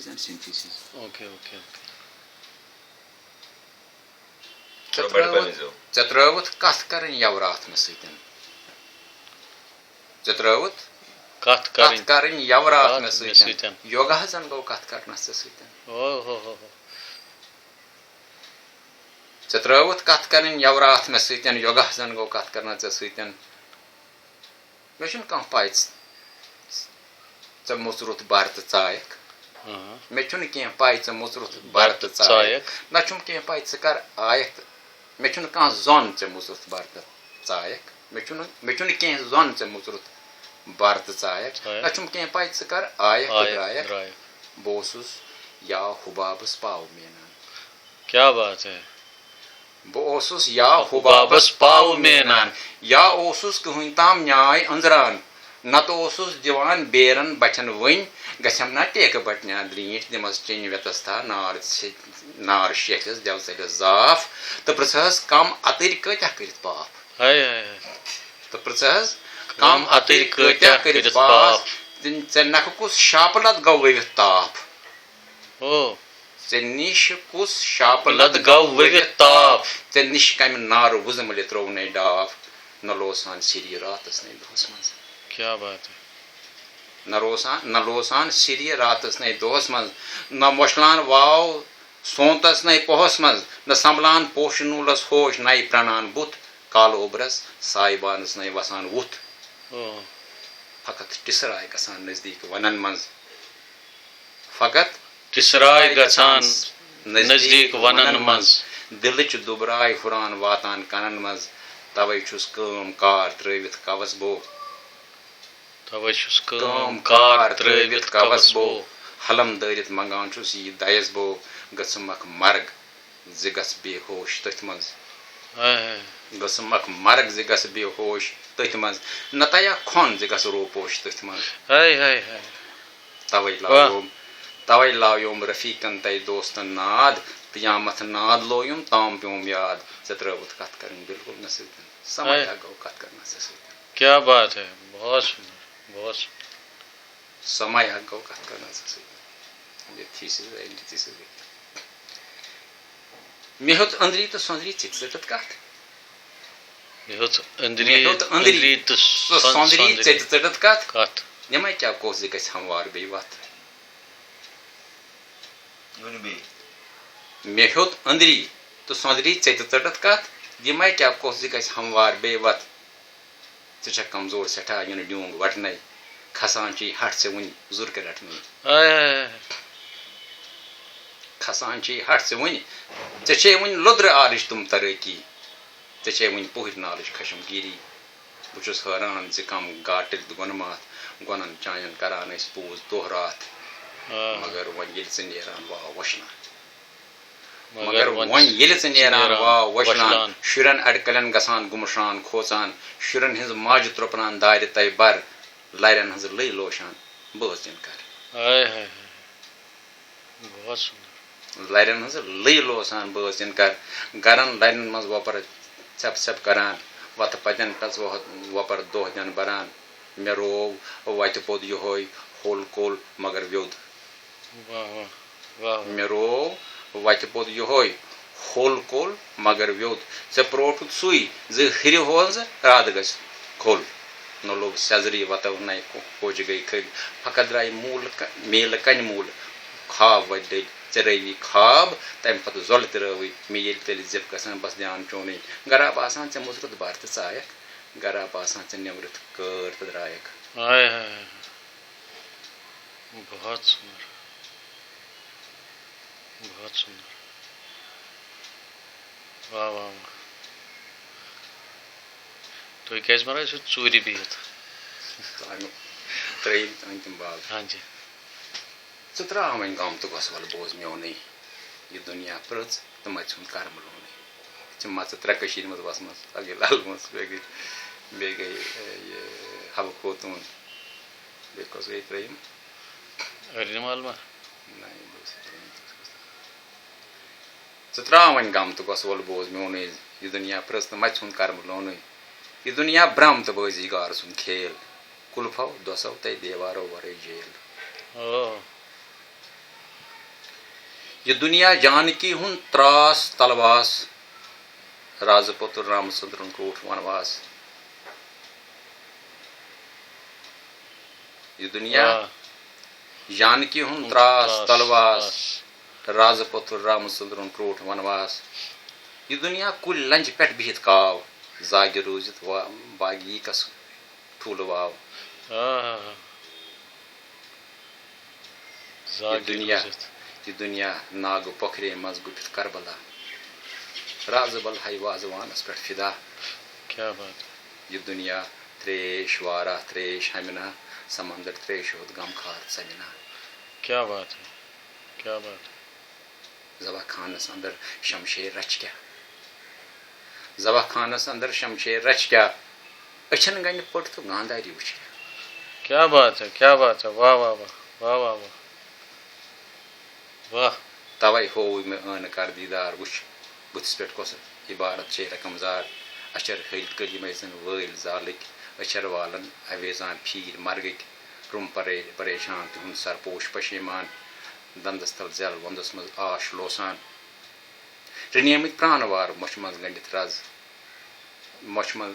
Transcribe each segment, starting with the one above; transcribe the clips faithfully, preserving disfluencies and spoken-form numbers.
زن synthesis۔ Okay okay okay. ژےٚ ترٲوٕتھ ژےٚ ترٲوٕتھ کتھ کرٕنۍ یوراتھ مےٚ سۭتۍ؟ ژےٚ ترٲوٕتھ کتھ کرٕنۍ کتھ کرٕنۍ یوراتھ کتھ مےٚ مےٚ سۭتۍ؟ سۭتۍ۔ یوگاہ زن گوٚو کتھ کرنس ژےٚ سۭتۍ۔ او ہو ہو ہو۔ ژےٚ ترٲوٕتھ کتھ کرٕنۍ یوراتھ مےٚ سۭتۍ، یوگاہ زن گوٚو کتھ کرنس ژےٚ سۭتۍ۔ مےٚ چھُنہٕ کانٛہہ پَے ژ- ژےٚ موٚژروٗتھ بَر تہٕ ژایَکھ۔ آ۔ مےٚ چھُنہٕ کینٛہہ پَے ژےٚ موٚژروٗتھ بَر تہٕ ژایَکھ۔ نہ چھُم کینٛہہ پَے ژٕ کَر آیَکھ تہٕ مےٚ چھُنہٕ کانٛہہ زوٚن ژےٚ موٚژروٗتھ بَر تہٕ ژایَکھ۔ مےٚ چھُنہٕ مےٚ چھُنہٕ کینٛہہ زوٚن ژےٚ موٚژروٗتھ بَر تہٕ ژایَکھ۔ ژایَکھ۔ نہ چھُم کینٛہہ پَے ژٕ کَر آیَکھ تہٕ آیَکھ درٛایَکھ۔ درٛایَکھ۔ بہٕ اوسُس یا حُبابَس پاو مینان۔ کیا بات ہے۔ بہٕ اوسُس یا حُبابس پاو مینان، یا اوسُس کٕہٕنۍ تام نیاے أنٛزران، نتہٕ اوسُس دِوان بیرن بچن وٕنۍ، گژھٮ۪م نا ٹیکہٕ بٹنہِ درٛینٛٹھۍ، دِمس چیٚنۍ وٮ۪تس تھا، نار ژھے-، نار شیٹھِس دٮ۪و ژٔلِس زاف، تہٕ پرٛژھہس کم اتٕرۍ کۭتیاہ کٔرِتھ پاپھ۔ ہاے ہاے ہاے۔ تہٕ پرٛژھہس کم اتٕرۍ کۭتیاہ کٔرِتھ پاپھ، تہٕ ژےٚ نکھٕ کُس شاپہٕ لد گوٚو ؤوِتھ تاپھ۔ او۔ ژےٚ نِش کُس شاپہٕ لد گوٚو ؤوِتھ تاپھ؟ ژےٚ نِش کمہِ نارٕ وُزملہِ تروونے ڈاپھ؟ نہ لوسان سِری راتس نے دۄہس منٛز۔ کیا بات ہے۔ نہ روسان نہ لوسان سِری راتس نے دۄہس منٛز۔ نہ مۄشلان واو سونتس نے پوہس منٛز۔ نہ سنبھلان پوشہٕ نوٗلس ہوش، نَے پرنان بُتھ کالہٕ اوبرس، سایبانس نے وسان وُتھ۔ او۔ فقط ٹِسراے گژھان نزدیٖک ونن منٛز۔ فقط ٹِسراے گژھان نزدیٖک ونن منٛز۔ دِلٕچ دُبراے ہُران واتان کنن منٛز۔ توے چھُس کٲم کار ترٲوِتھ کوس بو۔ توے چھُس کٲم کٲم کار کار ترٲوِتھ ترٲوِتھ کوس کوس بو۔ بو۔ حلم دٲرِتھ منگان چھُس یہِ دَیَس بو۔ گٔژھٕم اکھ مرگ زِ گژھ بے ہوش تٔتھۍ منٛز۔ ہاے ہاے۔ گٔژھٕم اکھ مرگ زِ گژھ بے ہوش تٔتھۍ منٛز۔ نہ تیا کھۄن زِ گژھ روپوش تٔتھۍ منٛز۔ ہاے ہاے ہاے۔ توے لایوم توے لایوم رفیقن تہٕ دوستن ناد، قیامت ناد لویُم تام پیوم یاد۔ ژےٚ ترٲوٕتھ کتھ کرٕنۍ بالکل مےٚ سۭتۍ۔ سمایا گوٚو کتھ کرنس ژےٚ سۭتۍ۔ کیا بات ہے۔ بہت سندر۔ بہت سندر۔ سمایا گوٚو کتھ کرنس ژےٚ سۭتۍ۔ یہِ thesis، یہِ thesis گٔے۔ مےٚ ہیوٚت أنٛدری تہٕ سۄنٛدری ژٔٹِتھ ژٔٹِتھ کتھ۔ مےٚ ہیوٚت أنٛدری مےٚ ہیوٚت أنٛدری أنٛدری تہٕ تہٕ سۄن- سۄنٛدری سۄنٛدری۔ ژٔٹِتھ ژٔٹِتھ کتھ۔ کتھ۔ یِمے کیٛاہ کوٚس زِ گژھِ ہموار بیٚیہِ وتھ۔ ؤنِو بیٚیہِ۔ مےٚ ہیوٚت أنٛدری تہٕ سۄنٛدری ژٔٹِتھ ژٔٹِتھ کتھ۔ یِمے کیٛاہ کوٚس زِ گژھِ ہموار بیٚیہِ وتھ۔ ژٕ چھکھ کمزور سٮ۪ٹھاہ، یِنہٕ ڈیوٗنگ وٹنے۔ کھسان چھے ہٹھ ژےٚ وُنہِ زُر کٔرۍ رٹنے۔ آے ہاے ہاے۔ کھسان چھے ہٹھ ژےٚ وُنہِ۔ ژےٚ چھے وُنہِ لوٚدرٕ آرٕچ تِم ترٲکی۔ ژےٚ چھے وُنہِ پُہٕرۍ نالٕچ خشم گیٖری۔ بہٕ چھُس حٲران زِ کم گاٹٕلۍ تہٕ گۄنہٕ ماتھ، گۄنن چانٮ۪ن کران ٲسۍ پوٗز دۄہ راتھ۔ آ۔ مگر وۄنۍ ییٚلہِ ژٕ نیران واو وۄشلان۔ مگر مگر وۄنۍ وۄنۍ ییٚلہِ ژٕ نیران نیران واو وۄشلان، وۄشلان۔ شُرٮ۪ن اڑکلٮ۪ن گژھان گُمشان کھوژان، شُرٮ۪ن ہٕنٛز ماجہِ ترٛوپنان دارِ تَے بَر، لَرٮ۪ن ہٕنٛز لٔے لوشان، بٲژ یِن کر۔ ہاے ہاے ہاے۔ بہت سندر۔ لَرٮ۪ن ہٕنٛز لٔے لوسان بٲژ یِن کر۔ گرن لَرٮ۪ن منٛز وۄپر ژھٮ۪پ ژھٮ۪پ کران، وَتہٕ پَتٮ۪ن پٮ۪ژ وۄہ-، وۄپر دۄہ دٮ۪ن بران۔ مےٚ روو وَتہِ پوٚد یِہوے ہوٚل کوٚل مگر ویوٚد۔ واہ واہ۔ واہ واہ۔ مےٚ روو وَتہِ پوٚد یِہوے ہوٚل کوٚل مگر ویوٚد۔ ژےٚ پروٹُتھ سُے زِ ہِرِ ہونٛز راتھ گژھِ کھوٚل۔ نہ لوٚگ سیٚزرٕے وَتو نَے کو-، کوچہِ گٔے کھٔلۍ۔ فقط درٛاے موٗل ک-، میٖلہٕ کَنہِ موٗل۔ خواب وَتہِ ڈٔلۍ ژےٚ رٲوی خواب، تَمہِ پَتہٕ زۄلہٕ تہِ رٲوٕے مےٚ ییٚلہِ تیٚلہِ زِپ گژھان بَس دیان چونٕے۔ گرا باسان ژےٚ مُژرُتھ بَر تہٕ ژایَکھ، گرا باسان ژےٚ نیٚمرِتھ کٲر تہٕ درٛایَکھ۔ ہاے ہاے ہاے۔ بہت سندر۔ بہت سندر۔ واہ واہ واہ۔ تُہۍ کیٛازِ مَران ٲسِو ژوٗرِ بِہِتھ؟ ترٛٲیِم أنٛدۍ تِم باغ۔ ہاں جی۔ ژٕ ترٛاو وۄنۍ غم تہٕ گۄسوَل بوز میونٕے۔ یہِ دُنیا پرٛژھ تہٕ مَژِ ہُنٛد کَرمہٕ لونٕے۔ ژٕ مَژٕ ترٛےٚ کٔشیٖرِ منٛز وَسمَژٕ، اَکھ گٔے لَل منٛز، بیٚیہِ گٔے، بیٚیہِ گٔے، یہِ، حَبہٕ خوتوٗن۔ بیٚیہِ کۄس گٔے ترٛیٚیِم؟ أرنِمال ما؟ نہ، یہِ بوز یہِ ترٛیٚیِم۔ ژٕ ترٛاو وۄنۍ غم تہٕ گۄسوَل بوز میونٕے۔ یہِ دُنیا پرٛژھ تہٕ مَژِ ہُنٛد کَرمہٕ لونٕے۔ یہِ دُنیا برٛم تہٕ بٲزی گار سُنٛد کھیل۔ کُلفو، دۄسو تہٕ دیوارو ورٲے جیل۔ او۔ یہِ دُنیا جانکی ہُنٛد تراس تلواس، رازٕ پوٚتُر رامہٕ ژٔندرُن کروٗٹھ وَنواس۔ یہِ دُنیا آ۔ جانکی ہُنٛد تراس تلواس، رازٕ پوٚتُر رامہٕ ژٔندرُن کروٗٹھ وَنواس۔ یہِ دُنیا کُلۍ لنجہِ پٮ۪ٹھ بِہِتھ کاو، زاگہِ روٗزِتھ وا-، باغی کس ٹھوٗلہٕ واو۔ آ۔ یہِ زاگہِ دُنیا، روٗزِتھ۔ یہِ دُنیا ناگہٕ پۄکھرے منٛز گُپِتھ کربلا۔ رازٕ بل ہے وازوانس پٮ۪ٹھ فدا۔ کیا بات ہے۔ یہِ دُنیا تریش وارہ، تریش ہمنہ، سمندر تریشہِ ہُت غمخار ژمنہ۔ کیا بات ہے، کیا بات ہے۔ زوا خانس اندر شمشیر رچ کیا؟ زوا خانس اندر شمشیر رچ کیا؟ أچھن گنڈِ پٔٹ تہٕ گانداری وٕچھ کیا؟ کیا بات ہے، کیا بات ہے، واہ، واہ، واہ، واہ، واہ، واہ۔ واہ۔ توے ہووُے مےٚ ٲنہٕ کر دیٖدار وٕچھ، بٕتھِس پٮ۪ٹھ کۄس عبارت چھے رقم زار۔ اچھر ہلۍ کٔلۍ یِمے زن وٲلۍ زالٕکۍ، أچھر والن اویزان پھیٖرۍ مرگٕکۍ۔ روٚم پرے-، پریشان تِہُنٛد سرپوش پشیمان، دندس تل زٮ۪ل وندس منٛز آش لوسان۔ رنیمٕتۍ پرٛانہٕ وار مۄچھِ منٛز گنڈِتھ رز، مۄچھِ منٛز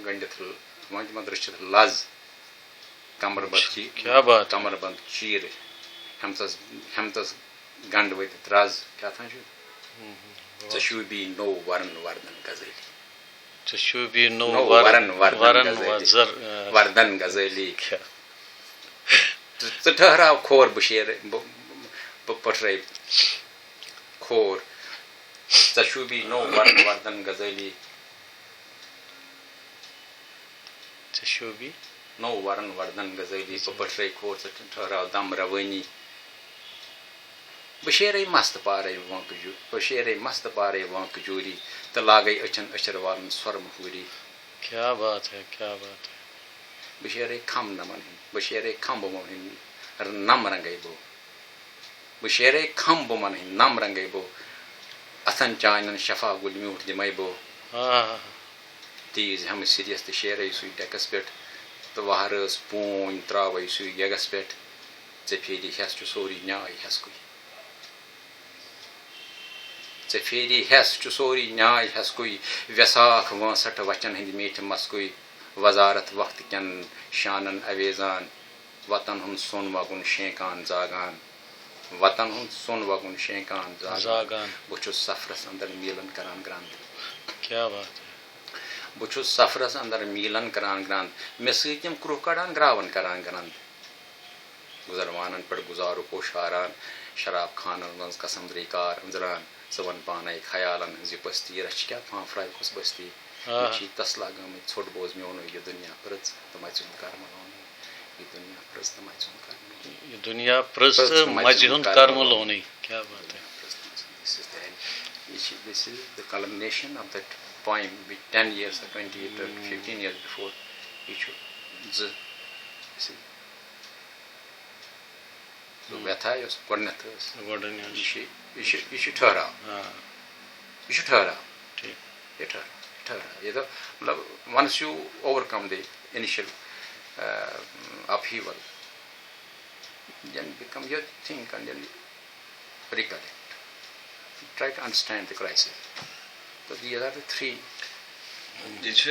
گنڈِتھ، مۄچھِ منٛز رٔچھِتھ لز۔ کمر بند چی-، کیا بات ہے۔ کمر بند چیٖرٕ، ہمتس، ہمتس گنڈ ؤتِتھ رز۔ کیٛاہ تھان چھُ؟ ہم، ہم۔ ژےٚ شوٗبی نوٚو ورن وردن غزٲلی۔ ژےٚ شوٗبی نوٚو نوٚو ورن، ورن وردن ورن غزٲلی۔ وزر، آ۔ وردن غزٲلی۔ کیا؟ ژٕ، ژٕ ٹھہراو کھور، بہٕ شیرٕ، بہٕ، بہٕ پٹھرے کھور۔ ژےٚ شوٗبی نوٚو ورن وردن غزٲلی۔ ژےٚ شوٗبی نوٚو ورن وردن غزٲلی۔ بہٕ پٹھرے کھور، ژٕ ٹھہراو دم روٲنی۔ بہٕ شیرے مست پارے وانکہٕ جو-، بہٕ شیرے مست پارے وانکہٕ جوٗری، تہٕ لاگے أچھن أچھر والن سۄرمہٕ ہوٗری۔ کیا بات ہے، کیا بات ہے۔ بہٕ شیرے کھم نمن ہٕنٛدۍ، بہٕ شیرے کھم بُمن ہٕنٛدۍ نم رنگے بو۔ بہٕ شیرے کھم بُمن ہٕنٛدۍ نم رنگے بو۔ اتھن چانٮ۪ن شفا گُلۍ میوٗٹھ دِمے بو۔ آ۔ تیٖز ہٮ۪مہٕ سِریَس تہٕ شیرے سُے ڈٮ۪کس پٮ۪ٹھ، تہٕ وہرٲژ پوٗنۍ تراوے سُے گٮ۪گس پٮ۪ٹھ۔ ژےٚ پھیری ہٮ۪س چھُ سورُے نیاے ہٮ۪س کُے۔ ژےٚ پھیری ہٮ۪س چھُ سورُے نیاے ہٮ۪س کُے، وٮ۪ساکھ وٲنٛسٹھ وچن ہٕنٛدۍ میٖٹھِ مسکُے، وزارت وقت کٮ۪ن شانن اویزان، وطن ہُنٛد سۄن وگُن شینکان زاگان، وطن ہُنٛد سۄن وگُن شینکان زاگان۔ زاگان۔ بہٕ چھُس سفرس اندر میٖلن کران گرٛنٛد۔ کیا بات ہے۔ بہٕ چھُس سفرس اندر میٖلن کران گرٛنٛد، مےٚ سۭتۍ یِم کرٛوہ کڑان گراون کران گرٛنٛد۔ گُزروانن پٮ۪ٹھ گُزارُک اوشاران، شراب خانن منٛز قسم درے کار أنٛزران۔ ژٕ وَن پانے خیالن ہٕنٛز یہِ پستی، رچھِ کیٛاہ پھانٛپھراے کۄس بستی؟ آ۔ مےٚ چھِ یہِ تسلا گٔمٕژ ژھوٚٹ بوز میونُے یہِ دُنیا پرٛژھ، تہٕ مَژِ ہُنٛد کر مَلونُے۔ یہِ دُنیا پرٛژھ تہٕ مَژِ ہُنٛد کر مَلونُے۔ یہِ دُنیا پرٛژھ پرٛژھ تہٕ تہٕ مَژِ مَژِ ہُنٛد ہُنٛد کر کر مَلونُے۔ مَلونُے۔ کیا بات ہے۔ دُنیا پرٛژھ تہٕ مَژِ ہُنٛد۔ This is the end۔ یہِ چھِ، this is the culmination of that poem which ten years or twenty years or fifteen years before۔ یہِ چھُ زٕ، this is سُہ ہم۔ ویتھا یۄس گۄڈٕنٮ۪تھ ٲس، گۄڈٕنۍ ٲس۔ یہِ چھِ، یہِ چھِ، یہِ چھِ ٹھٔہراو۔ آ۔ یہِ چھُ ٹھٔہراو۔ ٹھیٖک۔ یہِ ٹھٔہراو، یہِ ٹھٔہراو۔ یہِ دَپ-، مطلب، once you overcome the initial, uh, upheaval, then become your think and then recollect. Try to understand the crisis. So these are the three۔ یہِ چھِ